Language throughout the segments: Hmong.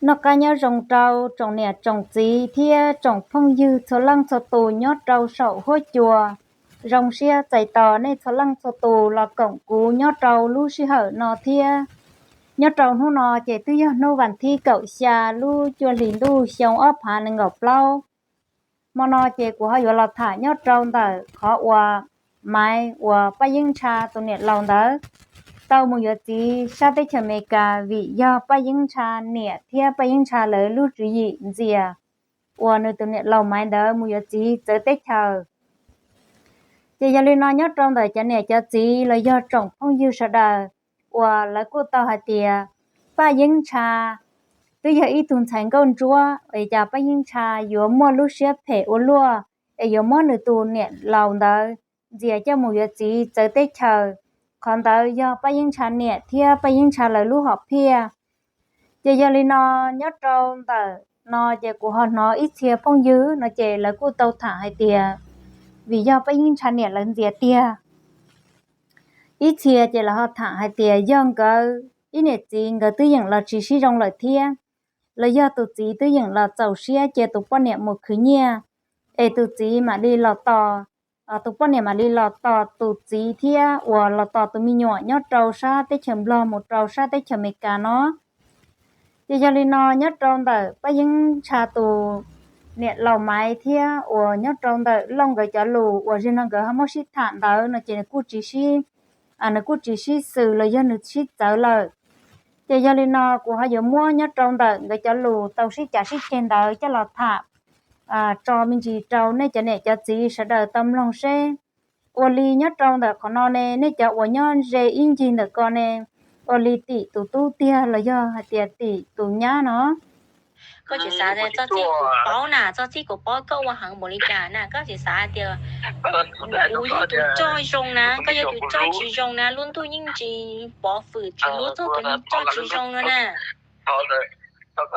Noj qab nyob zoo rau tsoom niam tsoom txiv thiab tsoom phooj ywg txhua leej txhua tus nyob rau saum huab cua. Zoo siab txais tos nej txhua leej txhua tus los koom kuv nyob rau lub sij hawm no thiab. Nyob rau hnub no ces twb yog hnub vas thib kaum xya lub cuaj hlis ntuj xyoo ob phav nees nkaum plaub. Hmo no ces kuv ho yuav los tham nyob rau ntawm qhov uas Maiv uas Paj Yeeb Ntsha tus niam laus ntawd tau mus yuav txiv sab teb chaws Amelikas vim yog Paj Yeeb Ntsha niam thiab Paj Yeeb Ntsha lawv lub tswv yim ntxias uas nws tus niam laus Maiv ntawd mus yuav txiv txawv teb chaws. Ces yog li no nyob rau ntawm cov niam cov txiv los yog tsoom phooj ywg sawv daws uas lawv kuj tau hais tias Paj Yeeb Ntsha twb yog ib tug ntxhais nkauj ntsuab es cas Paj Yeeb Ntsha yuav muaj lub siab phem ua luaj es yuav muab nws tus niam laus ntawd ntxias coj mus yuav txiv txawv teb chaws. Qhov ntawd yog Paj Yeeb Ntsha niam thiab Paj Yeeb Ntsha lawv lub hom phiaj. Ces yog li no nyob rau ntawm no ces kuv ho hnov ib txhia phooj ywg no ces lawv kuj tau tham hais tias vim yog Paj Yeeb Ntsha niam lawv ntxias tiag. Ib txhia ces lawv ho tham hais tias yog nkawd ib niam txiv nkawd twb yeem los tsis sib zoo lawm thiab, los yog tus txiv twb yeem los txaus siab cia tus poj niam mus khwv nyiaj, es tus txiv mam li los tos, tus poj niam mam li los tos tus txiv thiab uas los tos tus me nyuam nyob rau sab teb chaws Nplog mus rau sab teb chaws Amelikas no. Ces yog li no nyob rau ntawm Paj Yeeb Ntsha tus niam laus Maiv thiab uas nyob rau ntawm Looj nkawd cov lus uas zaum no nkawd ho muab sib tham ntawd no ces nws kuj tsis sib, nws kuj tsis sib xws los yog nws sib txawv lawm. Ces yog li no kuv ho yuav muab nyob rau ntawm nkawd cov lus tau sib cav sib ceg ntawd coj los tham tso me ntsis rau nej cov niam cov txiv sawv daws tau mloog seb ua li nyob rau ntawm qhov no ne, nej cov uas nyob ze ib ncig ntawm ko ne, ua li tim tus tub tiag los yog hais tias tim tus nyab no? Koj tsis xav tias txoj txij kuv paub na, txoj txij kuv paub koj ua heev npaum li cas na, koj tsis xav tias kuv yog tus tso zoo na, koj yog tus tso tsis zoo na, lub ntuj yeej tsis pov fwm tsis hlub txog tus neeg tso tsis zoo no na. Thaum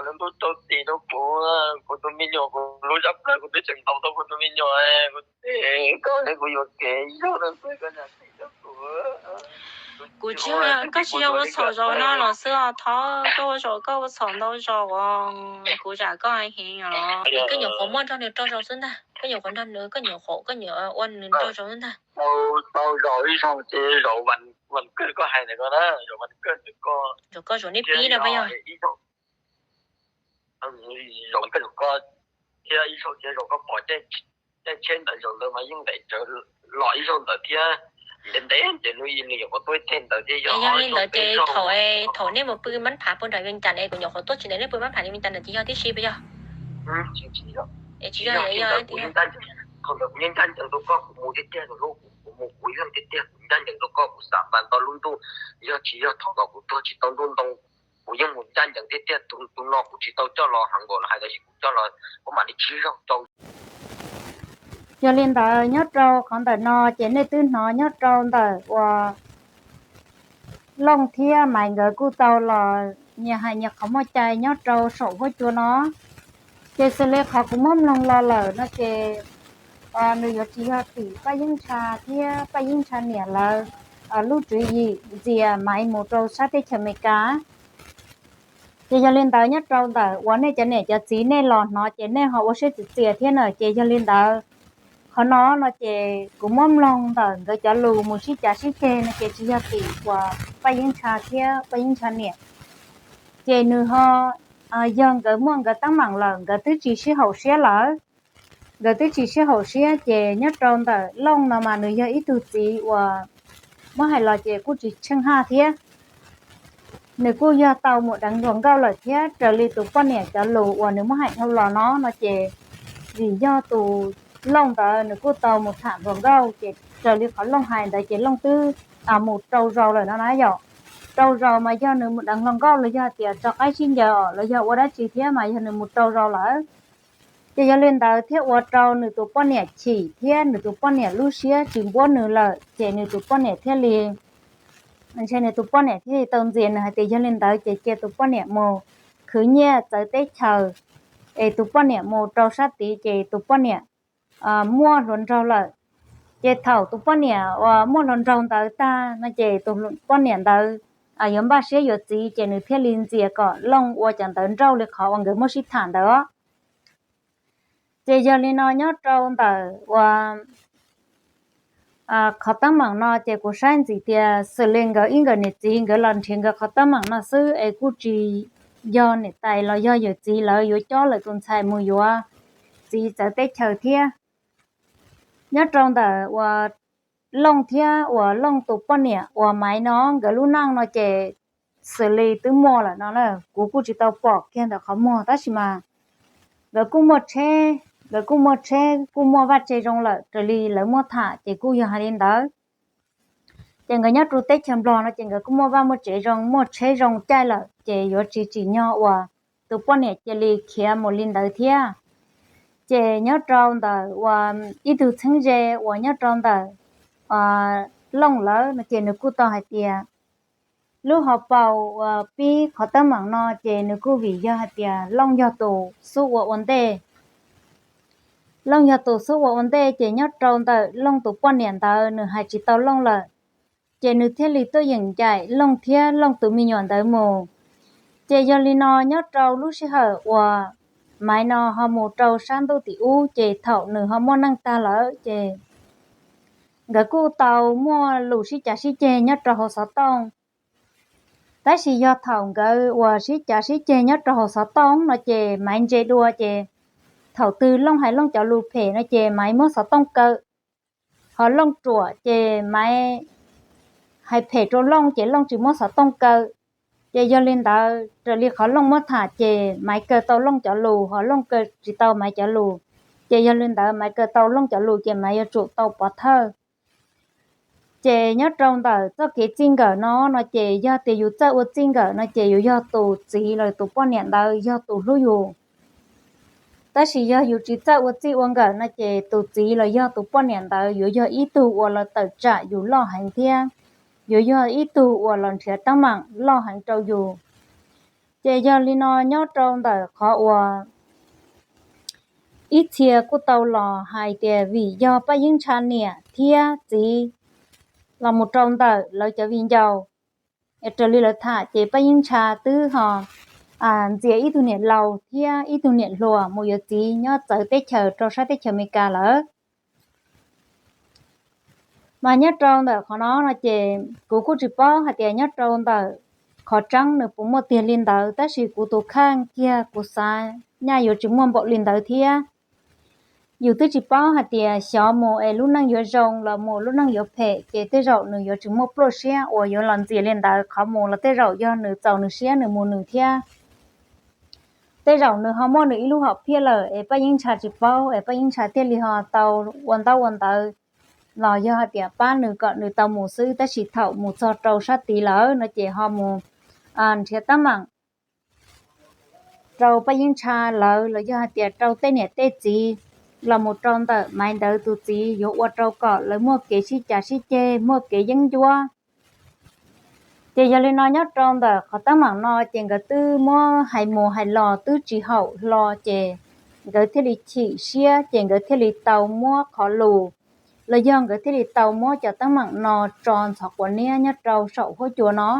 lub ntuj rau txim rau kuv, kuv tus me nyuam, kuv lub zab plawg kuv twb tseem ntaus tau kuv tus me nyuam, kuv tsis, koj ne kuv yuam kev ib zaug no xwb koj txim rau kuv. Kuv tsis, koj tsis yog ua txhaum zaum no los xwb os Thov, koj ua zaum koj ua txhaum ntau zaus os, kuv zam koj heev os. Koj nyuam qhuav muaj nrog nws rau zaus xwb ntag, koj nyuam qhuav nrog nws, koj nyuam qhuav, koj nyuam ua nws rau zaus xwb ntag. Tau zaus ib zaug ces zaus vas kawg koj hais ntawm ko na, zaus vas kawg ntawm ko, zaum koj zaum neb pib no pas yog. Zaum koj zaum koj thiab ib zaug thiab zaum koj pom caij tsheb ntawd zaum ntawd mas yeej nqes tsawv los ib zaug ntawd thiab. Ntev ntev ces nws, nws nyuam qhuav tuaj ib teg ntawd thiab yog. Yog li ntawd ces thaum, thaum nej mus pw mab phav puag nram Vias Cas es kuv nyuam qhuav tuaj tsis ntev nej pw mab phav Vias Cas ntawd ces yog tib si pas yog? Tsis yog, tsis yog. Kuv yeej ncaj ncees rau koj, kuv mus tiag tiag, kuv mus kuv yeej tiag tiag, kuv ncaj ncees rau koj, kuv xam npas nto lub ntuj, yog tsis yog thaum no kuv tuag tsis tau ntuj ntoo, kuv yeej mus ncaj ncees tiag tiag. Tus no kuv tsis tau coj los heev npaum no, hais tias kuv coj los kuv mam li tsis zoo rau. Yog li ntawd nyob rau qhov ntawm no ces nej twb hnov nyob rau ntawm uas Looj thiab Maiv nkawd kuj tau los nyias hais nyias qhov muaj cai nyob rau saum huab cua no. Ces xws li qhov kuv muab mloog los lawm no ces nws yuav tsis yog tim Paj Yeeb Ntsha thiab Paj Yeeb Ntsha niam lawv lub tswv yim ntxias Maiv mus rau sab teb chaws Amelikas. Ces yog li ntawd nyob rau ntawm uas nej cov niam cov txiv nej los hnov ces nej ho ua siab txias txias thiab na. Ces yog li ntawd qhov no no ces kuv muab mloog ntawm nkawd cov lus mus sib cav sib ceg no ces tsis yog tim uas Paj Yeeb Ntsha thiab Paj Yeeb Ntsha niam. Ces nws ho yog nkawd muaj nkawd teeb meem lawm, nkawd twb tsis sib haum siab lawm. Nkawd twb tsis sib haum siab ces nyob rau ntawm Looj no mas nws yog ib tug txiv uas muab hais los ces kuj tsis tsheej haj thiab. Nws kuj yog tau mus deev hluas nkauj lawm thiab, raws li tus poj niam cov lus uas nws muab hais dhau los no no ces vim yog tus Looj ntawd nws kuj tau mus tham hluas nkauj ces raws li qhov Looj hais ntawd ces Looj twb mus rau zaus lawm no na yom. Rau zaus mas yog nws mus deev hluas nkauj los yog tias tso qaib sib ncaws los yog ua dab tsi thiab mas yog nws mus rau zaus lawm. Ces yog li ntawd thiaj ua rau nws tus poj niam chim thiab nws tus poj niam lub siab tsis npuab nws lawm ces nws tus poj niam thiaj li, ntshe nws tus poj niam thiaj li tau ntxias nws hais tias yog li ntawd ces cia tus poj niam mus khwv nyiaj txawv teb chaws, es tus poj niam mus rau sab tid ces tus poj niam muaj hluas nraug lawm. Ces thaum tus poj niam uas muaj hluas nraug ntawd tag no ces tus poj niam ntawd yuav npaj siab yuav txiv ces nws thiaj li ntxias kom Looj ua cov ntawv nrauj li qhov uas nkawd muab sib tham ntawd. Ces yog li no nyob rau ntawm uas qhov teeb meem no ces kuv saib ntxiv tias xws li nkawd ib nkawd niam txiv nkawd los nrhiav nkawd qhov teeb meem no xwb es kuj tsis yog niam tais los yog yawm txiv lawv yuav cob lawv tus ntxhais mus yuav txiv txawv teb chaws thiab. Nyob rau ntawm uas Looj thiab uas Looj tus poj niam uas Maiv no nkawd lub neej no ces xws li twb muaj lawm no na, kuv kuj tsis tau pom kiag ntawm qhov muag tab sis mas nkawd kuj muaj tsheb, nkawd kuj muaj tsheb kuj muaj vaj tse zoo lawm raws li lawv muaj tham ces kuj yog hais li ntawd. Ces nkawd nyob rau teb chaws Nplog no ces nkawd kuj muaj vaj muaj tsev zoo muaj tsheb zoo caij lawm ces yuav tsis tsim nyog uas tus poj niam cia li khiav mus li ntawd thiab. Ces nyob rau ntawm uas ib tug txheeb ze uas nyob rau ntawm Looj lawm no ces nws kuj tau hais tias lub hauv paus uas pib qhov teeb meem no ces nws kuj vim yog hais tias Looj yog tus xub ua ua ntej. Looj yog tus xub ua ua ntej ces nyob rau ntawm Looj tus poj niam ntawd nws hais tsis tau Looj lawm, ces nws thiaj li tuaj yeem ncaim Looj thiab Looj tus me nyuam ntawd mus. Ces yog li no nyob rau lub sij hawm uas Maiv no ho mus rau sab ntuj tim ub ces thaum nws ho muaj neej tag lawm ces nkawd kuj tau muaj lus sib cav sib ceg nyob rau hauv xov tooj. Tab sis yog thaum nkawd uas sib cav sib ceg nyob rau hauv xov tooj no ces Maiv ntse dua ces thaum twg Looj hais Looj cov lus phem no ces Maiv muab xov tooj kaw. Ho Looj ruam ces Maiv hais phem rau Looj ces Looj tsis muab xov tooj kaw. Ces yog li ntawd raws li qhov Looj muab tham ces Maiv kaw tau Looj cov lus ho Looj kaw tsis tau Maiv cov lus. Ces yog li ntawd Maiv kaw tau Looj cov lus ces Maiv yuav tsum tau pov thawj. Ces nyob rau ntawm txoj kev txij nkawm no no ces yog tias yus txawj ua txij nkawm no ces yuav yog tus txiv los tus poj niam ntawd yog tus hlub yus. Tab sis yog yus tsis txawj ua txij ua nkawm no ces tus txiv los yog tus poj niam ntawd yuav yog ib tug uas los tawm tsam yus loj heev thiab yuav yog ib tug uas los nrhiav teeb meem loj heev rau yus. Ces yog li no nyob rau ntawm qhov uas ib txhia kuj tau los hais tias vim yog Paj Yeeb Ntsha niam thiab txiv los mus rau ntawm lawv cov viv ncaus, raws li lawv tham ces Paj Yeeb Ntsha twb ho ntxias ib tug niam laus thiab ib tug niam hluas mus yuav txiv nyob txawv teb chaws rau sab teb chaws Amelikas lawm. Mas nyob rau ntawm qhov no no ces kuv kuj tsis paub hais tias nyob rau ntawm qhov tseeb nws puas muaj tiag li ntawd tab sis kuv tus kheej kiag kuv xav nyaj yuav tsis muaj npaum li ntawd thiab. Yus twb tsis paub hais tias xyov mus es lub neej yuav zoo los mus lub neej yuav phem ces tej zaum nws yuav tsis muaj pluaj siab uas yuav los ntxias li ntawd, qhov mus los tej zaum yog nws txaus nws siab nws mus nws thiab. Tej zaum nws ho muaj nws ib lub hom phiaj lawm es Paj Yeeb Ntsha tsis paub es Paj Yeeb Ntsha thiaj li ho tau ua ntaub ua ntawv los yog hais tias pab nws kom nws tau mus xwb, tab sis thaum mus txog rau sab tid lawm no ces ho mus nrhiav teeb meem rau Paj Yeeb Ntsha lawv los yog hais tias rau tej niam tej txiv los mus rau ntawm Maiv ntawd tus txiv yuav ua rau kom lawv muaj kev sib cav sib ceg muaj kev yeeb ncuab. Ces yog li no nyob rau ntawm qhov teeb meem no ces nkawd twb muab hais mus hais los twb tsis haum hlo ces nkawd thiaj li chim siab ces nkawd thiaj li tau muab qhov lus los yog nkawd thiaj li tau muab cov teeb meem no tso ntxhov quav niab nyob rau saum huab cua no.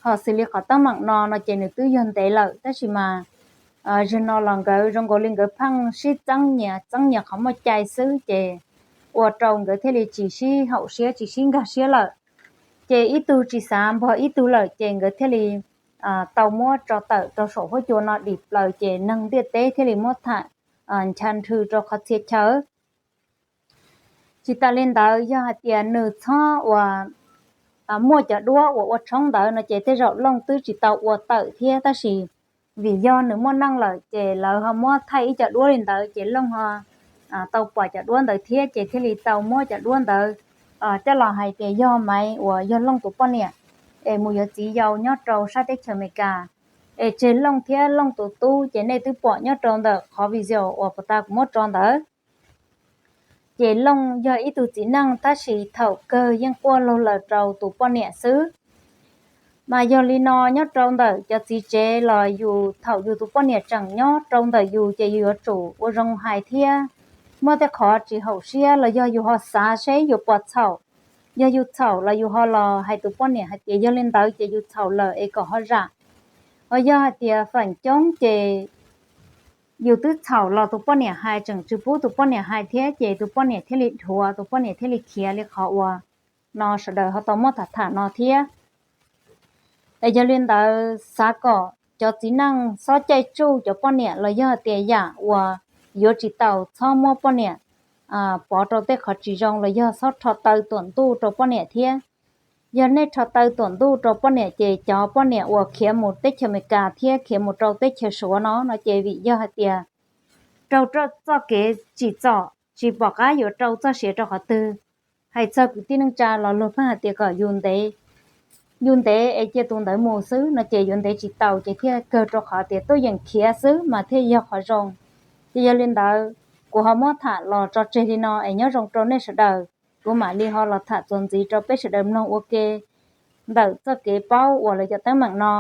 Ho xws li qhov teeb meem no no ces nws twb yog ntev lawm tab sis mas zaum no los nkawd zoo nkaus li nkawd pheej sib txeeb nyias txeeb nyias qhov muaj cai xwb ces ua rau nkawd thiaj li tsis sib haum siab tsis sib nkag siab lawm. Ces ib tug tsis xav npog ib tug lawm ces nkawd thiaj li tau muab tso tawm rau saum huab cua no dim plaws ces neeg ntiaj teb thiaj li muab tham ncha nrhw rau qhov txhia chaw. Tsis tas li ntawd yog hais tias nws txhob uas muaj cov duab uas ua tshoob ntawd no ces tej zaum Looj twb tsis tau ua tawm thiab tab sis vim yog nws muaj neej lawm ces lawv ho muab thaij ib co duab li ntawd ces Looj ho tau pom cov duab ntawd thiab ces thiaj li tau muab cov duab ntawd coj los hais tias yog Maiv uas yog Looj tus poj niam es mus yuav txiv yau nyob rau sab teb chaws Amelikas. Es tseg Looj thiab Looj tus tub ces nej twb pom nyob rau ntawm qhov video uas puag ta kuv muab tso ntawd. Ces Looj yog ib tug txiv neej tab sis thaum kawg yeej quaj laug lawm rau tus poj niam xwb. Mas yog li no nyob rau ntawm cov txiv tsev los yus thaum yus tus poj niam tseem nyob rau ntawm yus ces yus yuav tsum ua zoo hais thiab muaj tej qhov tsis haum siab los yog yus ho xav seb yus puas txhaum Yog yus txhaum los yus ho los hais tus poj niam hais tias yog li ntawd ces yus txhaum lawm es kom ho zam. Ho yog hais tias feem coob ces yus twb txhaum los tus poj niam hais tseem tsis pub tus poj niam hais thiab ces tus poj niam thiaj li dhuav, tus poj niam thiaj li khiav li qhov uas no sawv daws ho tau muab tham tham no thiab. Es yog li ntawd xav kom cov txiv neej txhob caij tsuj cov poj niam los yog tias yam uas yuav tsis tau txhob muab poj niam pov rau tej qhov tsis zoo los yog txhob rho taw tuam ntuj rau poj niam thiab. Yog nej rho taw tuam ntuj rau poj niam ces cov poj niam uas khiav mus teb chaws Amelikas thiab khiav mus rau teb chaws Suav no no ces vim yog hais tias raug txoj kev tsim txom tsis pom qab yuav rau txoj sia rau qhov twg. Hais txog kwv tij neej tsa los luag pheej hais tias kom yus ntev, yus ntev es cia tus ntawd mus xwb no ces yuav ntev tsis tau ces thiaj kawg rau qhov tias tuaj yeem khiav xwb mas thiaj yog qhov zoo. Ces yog li ntawd kuv ho muab tham los tso tseg li no es nyob zoo rau nej sawv daws. Kuv mam li ho los tham txuas ntxiv rau peb sawv daws mloog ua ke ntawm txoj kev paub uas lawv cov teeb meem no.